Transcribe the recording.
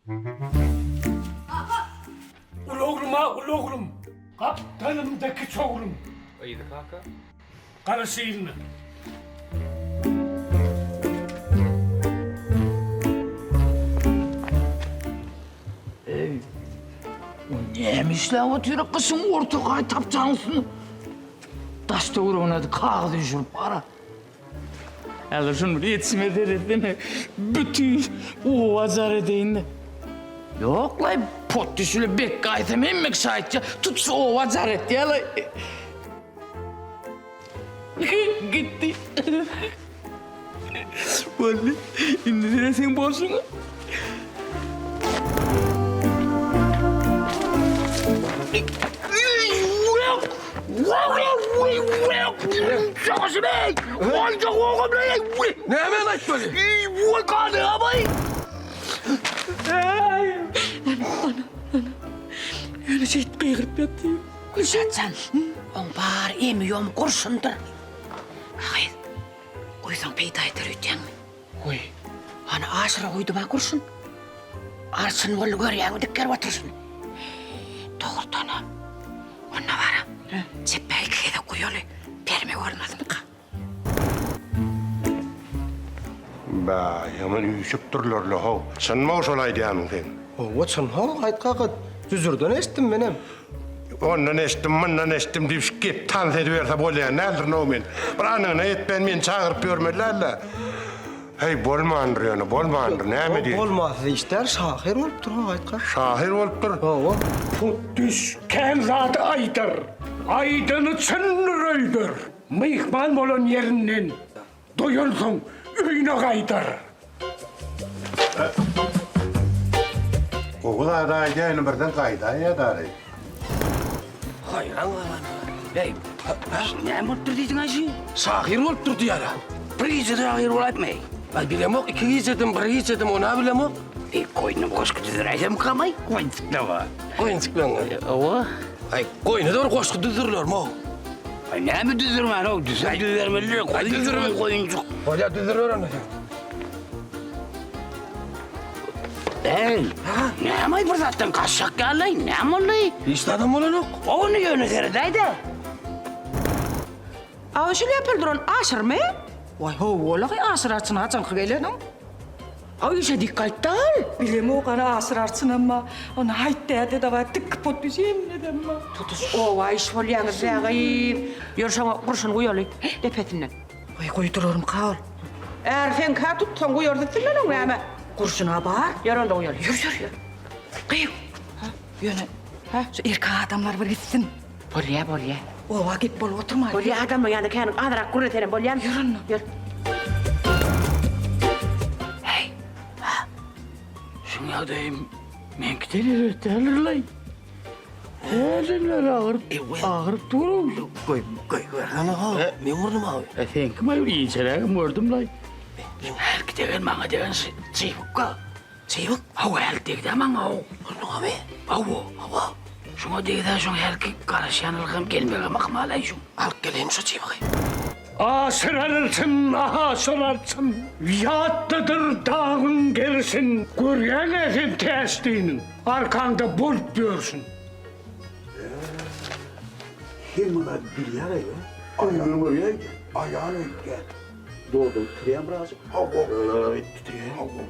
Uly oglum-a, uly oglum. Gapdalymda kiçi oglum. Yzy kaka. Garaş yzyna. Eý, o näme işläp otyr gyşyň orta gaý tapjanyň üstünde? Daş töweregine kagyz üýşürip bar-a. Häzir şuny bir ýetişime seretsene. Bütin oba jar edeýin-de. Ýok-laý, potdy şüle bek gaýsam hemme kişi aýtýar, tutuş oba jar etýär-laý. Gitdi. Boldy. Indi sene seň bolşuňa. Näme aýtmaly? Ýöne şeýdip gygyryp ýatyr. Gülşat jan, oň bar emi-ýomy gurşundyr. A gyz, guýsaň peýda eder öýdýäňmi? Guý. Hany aşyra guýdum-a gurşun. Arçyn boldy görýäňmi dikgerip oturyşyny. Dogrudanam, onda bara, çepbe iki gezek guýaly, berme bolmazmyka? Bä, ýaman üýşüpdirler-le how. Çynmy şol aýdýanyň seň? Hawa, çyn how, Haýyt kaka. Jüzürden eşitdim menem. Ondan eşitdim, mundan eşitdim diýip şu gep tans ediberse bolýan däldir-now men. Bir anygyna ýetmän meni çagyryp ýörmeli däl-le. Heý, bolmandyr ýöne, bolmandyr, näme diýeýin. Bolmasyz iş däl, şahyr bolupdyr how, Haýyt kaka. Şahyr bolupdyr? Hawa. Putdüs kän zady aýdar, aýdany çyndyr öýder. Myhman bolan ýerinden doýansoň öýüne gaýdar. Gowy zady aýdýaýyn birden gaýdaýýa dary. Haýran galan. Eý, näme bolupdyr diýdiň aýşy? Şahyr bolupdyr diýýär-ä. Bir gijede şahyr bolaýypmy? Aý, bilemok, iki gijedim, bir gijedim, ony-a bilemok. Eý, goýnum goşgy düzdüräýsemkamaý? Goýunjyklama. Goýunjyklaňa. Hawa. Aý, goýna-da bir goşgy düzdürilermi-ow? Aý, näme düzdürmän-ow, düzse düzermelidir. Aý, düzdürme. Goýunjyk. Bolýar, düzdüriber onda sen. Eý, näme-aý bir zatdan gaçjak ýaly-aý, näme boldy? Hiç zadam bolanok. Ony ýöne seredäý-dä. A şu lepel duran Aşyrmy? Waý, hawa-la, Aşyr arçyn haçanky geleniň? A işe dik gaýtdy al. Bilemok ana Aşyr arçynam bar. Ony Haýyt däde-de bar, dik pot düş hemmedem bar. Tutuş oba iş bolýaňyz bä gyz. Ýör şoňa gurşun guýaly depesinden. Waý, guýdurarmyka ol? Är seňkä tutsaň guýarys üstünden oň näme? Gurşun-a bar. Ýör onda guýaly. Ýör, ýör, ýör. Gyýw. Ýöne, şu erkek adamlar bir gitsin. Bolýa, bolýa. Oba gep bolup oturmaly. Bolýa, adamlaň ýanynda kän azrak gürlesenem bolýamy? Ýör onda. Ýör. Heý, ha? Şuň ýagdaýym meňki däl däldir-laý. Hälden bäri agyryp, agyryp dur-ow. Goý, goý, goýbersene-how. Meň burnum-aw. E, seňkim-aý, inçerägem gördüm-laý. Hälki degen maňa degen çybyk-a. Çybyk? Hawa, hälki degdä maňa-ow. Burnuňamy? Hawa, hawa. Şuňa degdä, şoň hälki garaşýanlygam gelmegem ahmal-aý şuň. Alyp geleýin şo çybygy. Aşyr arçyn, aşyr arçyn, Ýatdadyr dagyň gerşin. Görýäň-ä sen Täçliniň, Arkaňda bolup ýörşün. Hemme zady bilýär-eý. Aýal görýär-de, aýal öýtýär. Dodagy titreýär birazjyk. Hawa. Titreýär. Hawa.